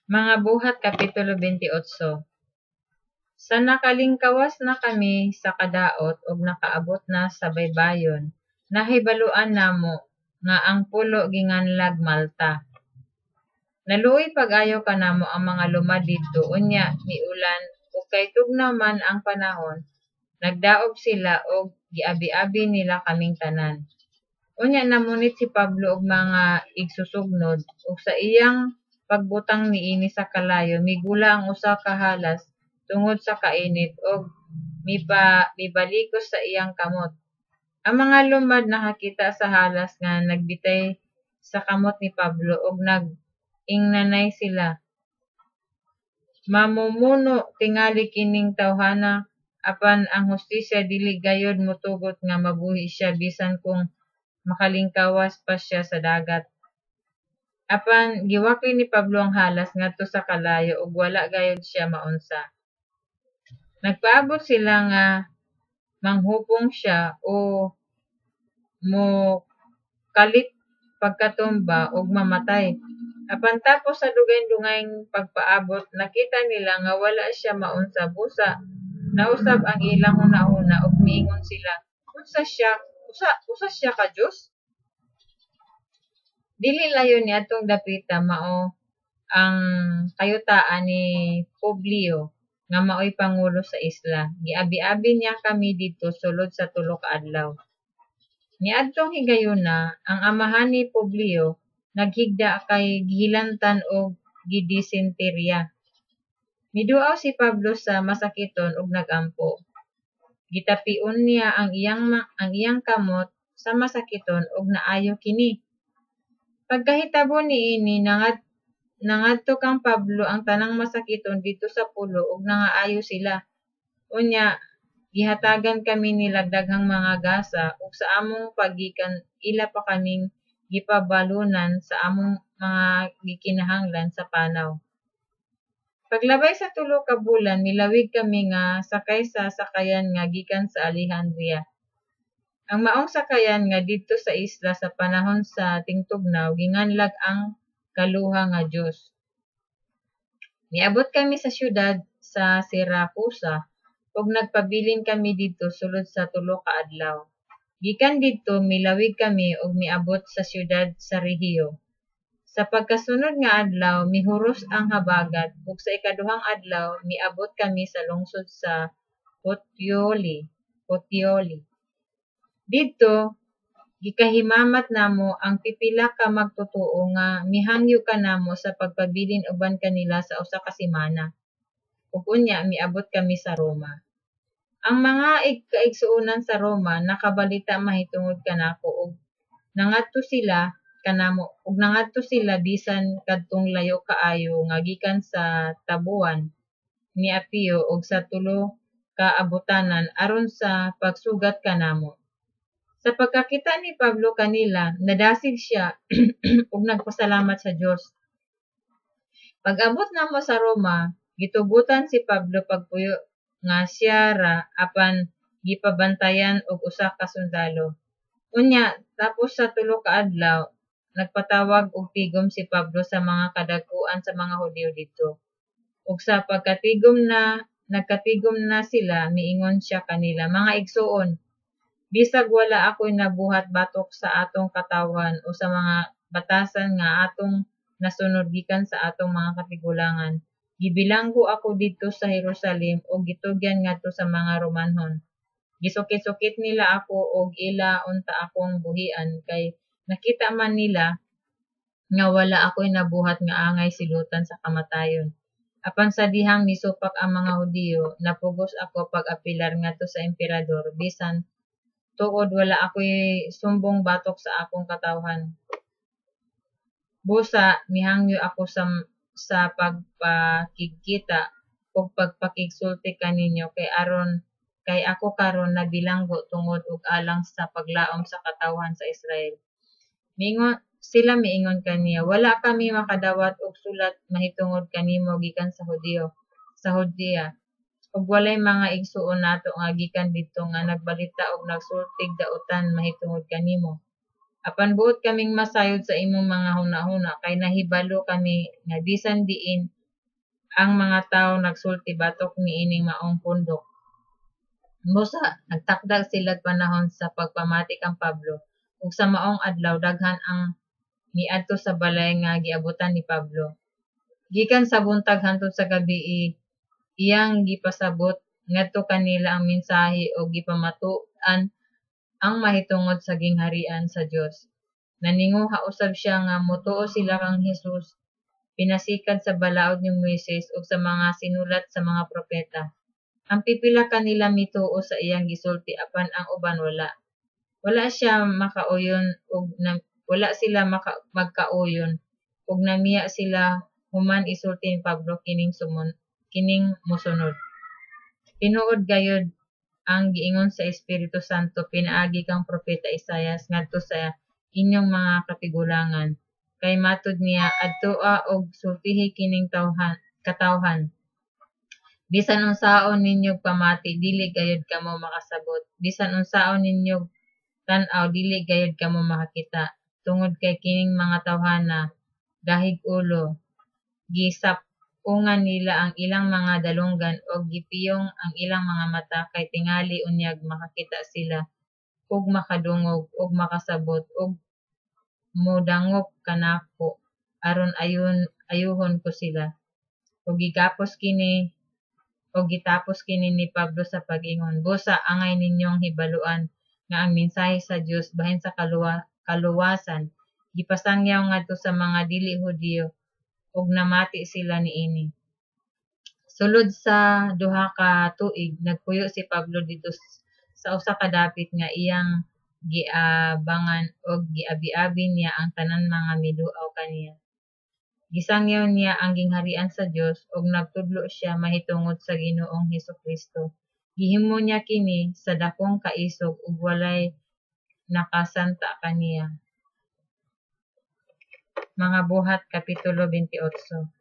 Mga Buhat kapitulo 28. Sa nakalingkawas na kami sa kadaot ug nakaabot na sa baybayon, nahibaloan namo nga ang pulo ginganlag Malta. Naluoy pag-ayo kanamo ang mga lumad didto, unya miulan ug kay tugnaw man ang panahon, nagdaog sila ug giabiabi nila kaming tanan. Unya namunit si Pablo og mga igsusugnod, ug sa iyang pagbutang niini sa kalayo, migula ang usa ka halas tungod sa kainit ug mibalikos sa iyang kamot. Ang mga lumad nakakita sa halas nga nagbitay sa kamot ni Pablo ug nag-ingnanay sila, "Mamumuno tingali kining tawhana, apan ang hustisya dili gayud motugot nga mabuhi siya bisan kung makalingkawas pa siya sa dagat." Apan giwakli ni Pablo ang halas ngadto sa kalayo ug wala gayud siya maunsa. Nagpaabot sila nga manghupong siya o mokalit pagkatumba ug mamatay. Apan tapos sa dugay-dugayng pagpaabot, nakita nila nga wala siya maunsa, busa nausab ang ilang hunahuna ug miingon sila, "Usa siya ka dios?" Dili layo niadtong dapita mao ang kayutaan ni Publio nga maoy pangulo sa isla. Giabiabi niya kami didto sulod sa 3 ka adlaw. Niadtong higayuna, ang amahan ni Publio naghigda kay gihilantan og gidisenterya. Miduaw si Pablo sa masakiton ug nag-ampo. Gitapion niya ang iyang kamot sa masakiton ug naayo kini. Pagkahitabo niini, nangadto kang Pablo ang tanang masakiton didto sa pulo ug nangaayo sila. Unya gihatagan kami nilag daghang mga gasa ug sa among paggikan ila pa kaming gipabalonan sa among mga gikinahanglan sa panaw. Paglabay sa 3 ka bulan, milawig kami nga sakay sa sakayan nga gikan sa Alejandria. Ang maong sakayan nga didto sa isla sa panahon sa tingtugnaw ginganlag ang Kaluha nga Dios. Miabot kami sa syudad sa Siracusa ug nagpabilin kami didto sulod sa 3 ka adlaw. Gikan didto milawig kami ug miabot sa syudad sa Regio. Sa pagkasunod nga adlaw mihuros ang habagat ug sa ikaduhang adlaw miabot kami sa lungsod sa Puteoli. Puteoli. Didto gikahimamat namo ang pipila ka magtotoo nga mihangyo kanamo sa pagpabilin uban kanila sa usa ka semana. Ug unya miabot kami sa Roma. Ang mga kaigsuonan sa Roma nakabalita mahitungod kanako ug nangadto sila bisan kadtong layo kaayo nga gikan sa Tabuan ni Apio ug sa Tulo ka Abutanan aron sa pagsugat kanamo. Sa pagkakita ni Pablo kanila, nadasig siya ug nagpasalamat sa Dios. Pag-abot namo sa Roma, gitugutan si Pablo pagpuyo nga siya ra apan gipabantayan og usa ka sundalo. Unya tapos sa 3 ka adlaw, nagpatawag og tigom si Pablo sa mga kadagkuan sa mga Hudiyo didto. Ug sa pagkatigom na nagkatigom na sila, miingon siya kanila, "Mga igsuon, bisag wala ako'y nabuhat batok sa atong katawhan o sa mga batasan nga atong nasunod gikan sa atong mga katigulangan, gibilanggo ako didto sa Jerusalem ug gitugyan ngadto sa mga Romanhon. Gisukit-sukit nila ako ug ila unta akong buhian kay nakita man nila nga wala ako'y nabuhat nga angay silutan sa kamatayon. Apan sa dihang misupak ang mga Hudiyo, napugos ako pag-apelar ngadto sa emperador, bisan tuod wala ako'y sumbong batok sa akong katawhan. Busa mihangyo ako sa pagpakigkita ug pagpakigsulti kaninyo kay aron kay ako karon nabilanggo tungod ug alang sa paglaom sa katawhan sa Israel." Miingon sila miingon kaniya, "Wala kami makadawat og sulat mahitungod kanimo gikan sa Hudiyo sa Judea, ug walay mga igsuon nato nga gikan didto nga nagbalita og nagsultig dautan mahitungod kanimo. Apan buot kaming masayod sa imong mga hunahuna kay nahibalo kami nga bisan diin Ang mga tawo nagsulti batok niining maong pundok. Busa nagtakda silag panahon sa pagpamati kang Pablo, ug sa maong adlaw daghan ang miadto sa balay nga giabotan ni Pablo. Gikan sa buntag hangtod sa gabii iyang gipasabot ngadto kanila ang mensahi ug gipamatud-an ang mahitungod sa gingharian sa Dios. Naninguha usab siya nga motuo sila kang Jesus pinasikad sa balaod ni Moises ug sa mga sinulat sa mga propeta. Ang pipila kanila mituo sa iyang gisulti apan ang uban wala. Wala siya makauyon ug wala sila magkauyon ug namiya sila human isulti ni Pablo kining mosunod: "Tinuod gayud ang giingon sa Espiritu Santo pinaagi kang propeta Isaias ngadto sa inyong mga katigulangan, kay matud niya, 'Adtoa ug sultihi kining katawhan: Bisan unsaon ninyog pamati, dili gayud kamo makasabot; bisan unsaon ninyog tan-aw, dili gayud kamo makakita. Tungod kay kining mga tawhana gahig ulo, gisap-ungan nila ang ilang mga dalunggan ug gipiyong ang ilang mga mata, kay tingali unyag makakita sila ug makadungog ug makasabot ug modangop kanako aron ayuhon ko sila.'" Ug gitapos kini ni Pablo sa pag-ingon, "Busa angay ninyong hibaluan nga ang mensahi sa Dios bahin sa kaluwasan gipasangyaw ngadto sa mga dili Hudiyo, ug namati sila niini." Sulod sa 2 ka tuig nagpuyo si Pablo didto sa usa ka dapit nga iyang giabangan ug giabiabi niya ang tanan nga miduaw kaniya. Gisangyaw niya ang gingharian sa Dios ug nagtudlo siya mahitungod sa Ginoong Hesus-Kristo. Gihimo niya kini sa dakong kaisog ug walay nakasanta kaniya. Mga Buhat, Kapitulo 28.